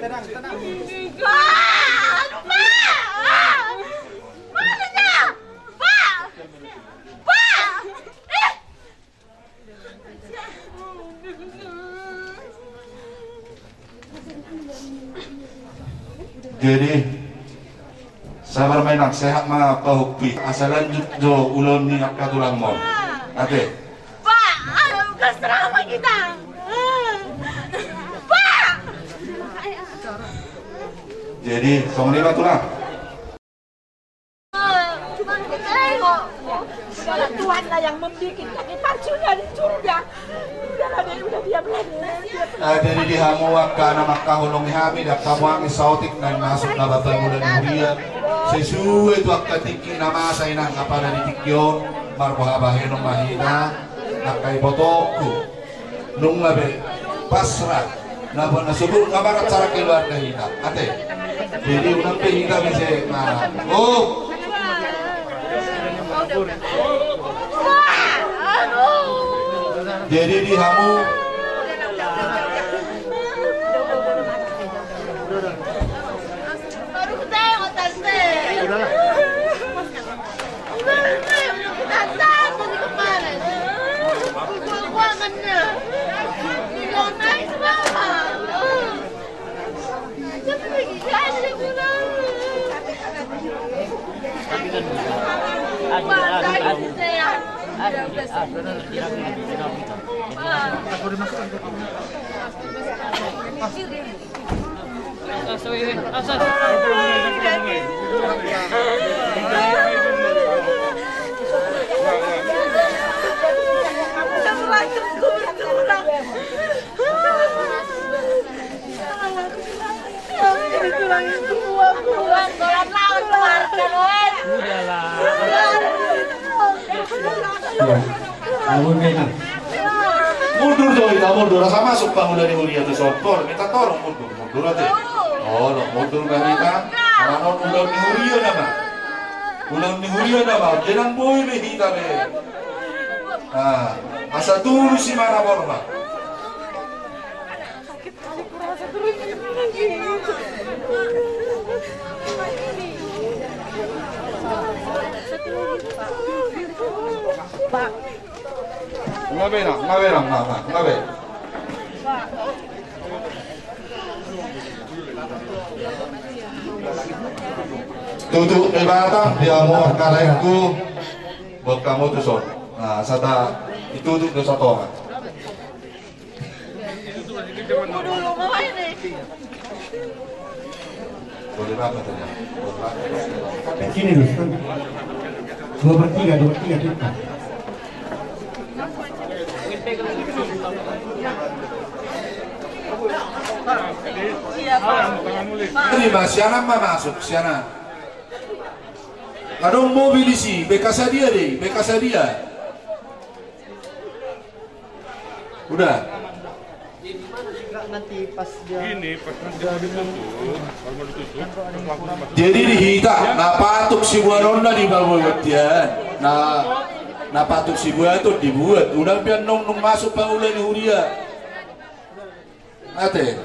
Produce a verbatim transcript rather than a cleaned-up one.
Pak! Aduh, Pak! Ah! Mana dia? Pak! Pak! Eh! Jadi, sabar ma inang, sehat ma pahompu i. Asa lanjut jo ulaon ni angka tulangmon. Ate. Pak, ayo, gas drama kita. Pak! Jadi, songon i ma tulang. Tuhan lah yang membuat kaki palsunya di surga. Udahlah deh, udah diam lah deh. Ah, jadi di hamu angka na mangkaholongi hami, di angka muangi saotik na masuk na bapa muda di huria. Sesuai tu angka tingki na masa inang, apa na di tingki on, marboha bahenon ma hita, angka ibotongku. Nunga be pasrah. Na bona subur na barat cara keluarga hita. Ate. Jadi unang be hita bisa ma. Oh. Jadi di hamu. Baru ketawa, Tante. Udahlah. Ya. Amun memang. Mundur do hita, mundur. Asa masuk pangula ni huria tu sompor. Minta tolong mundur, mundur ate. Oh, lo mundur kan hita. Karena ulaon ni huria nama. Ulaon ni huria nama. Jangan boy be hita be. Nah, asa tulus si mana borma. Ngabe na, ngabe na, ngabe, ngabe. Tutu, eh, batang, dia mau kalaengku, buat kamu tuh, son. Nah, sata, itu tuh, tuh, satu orang. Boleh banget ya. Sini dulu. Dua per tiga, dua per tiga, dua per tiga. Ini mas, sianan ma masuk, sianan. Adong mobil isi, B K sadia deh, B K sadia. Udah. Nanti pas dia ini, pas nanti dia mau ditutup, kalau mau ditutup, pas lampu mati. Jadi di hita, na patuk sibuaton na di baboy batian. Na, na patuk sibuaton dibuat. Udah pian nong, nong masuk pangula ni huria. Ate.